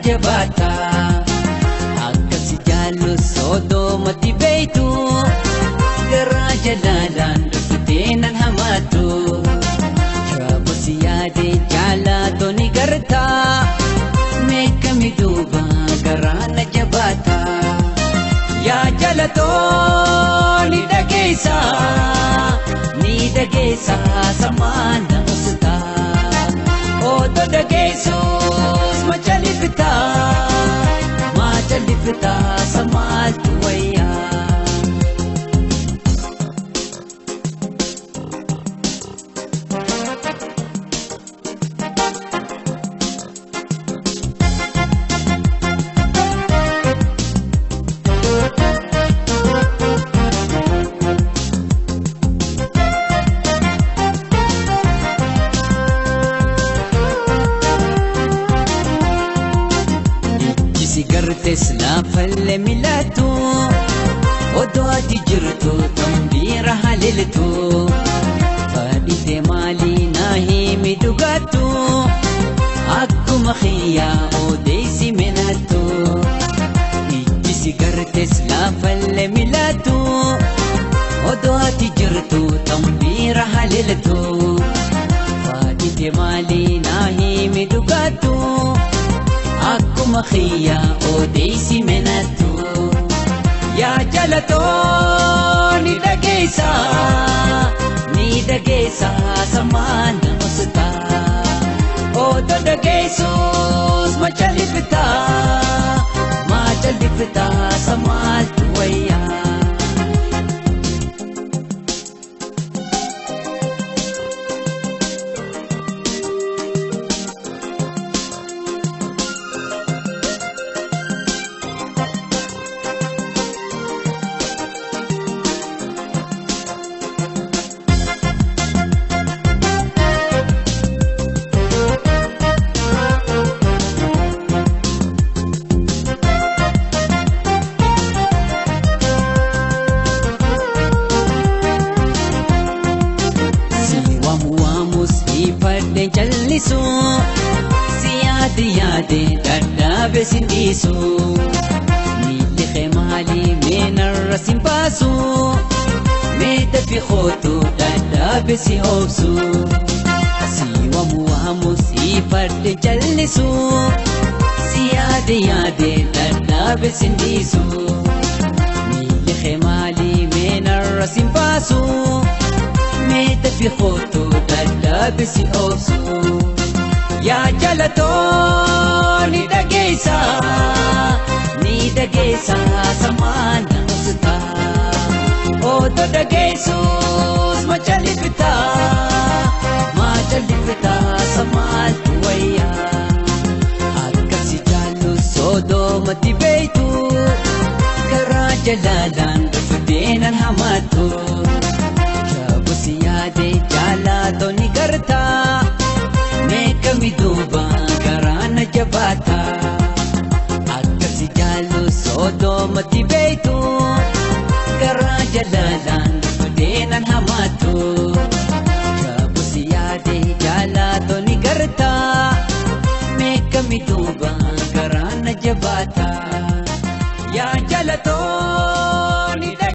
jabaata. Akkasi jaallu sodoomatti beeytu garaa jalaalaan dhuftee nan hamaatu. Jaabosi yaade jaalatoo ni garta meeqami duuba garaa na jabaata. Yaa jaalatoo ni dhageessa ni dhageessa samaan na usta. Oto dhageessus machalifta machalifta samaaltu wayyaa. Sigartes laafalle milaatu odoo ati jirtu tambiira haleeltu fadhite maalii naa himi dhugaattu akkuma xiyyaa odeessi minaattu. Ijji sigartes laafalle milaatu odoo ati jirtu tambiira haleeltu fadhite maalii naa himi dhugaattu. Akkuma xiyyaa odeessi minaattu. Yaa jaalatoo ni dhageessa ni dhageessa samaan na usta. Odoo dhageessus machalifta machalifta samaaltu wayyaa. Jallisu si yaade yaade dadhaabe sin dhiisu miilli kee maalii meenarra sin baasu mee dafi kootu dadhaabe si obsu si waamu waamu si fadhe jallisu si yaade yaade dadhaabe sin dhiisu miilli kee maalii meenarra sin baasu mee dafi kootu dadhaabe si obsu. Yaa jaalatoo ni dhageessa ni dhageessa samaan na usta. Odoo dhageessus machalifta machalifta samaaltu wayyaa. Akkasi jaallu sodoomatti beeytu garaa jalaalaan dhuftee nan hamaattu. Jaabosi yaade jaalatoo ni garta meeqami duuba garaa na jabaata. Akkasi jaallu sodoomatti beeytu garaa jalaalaan.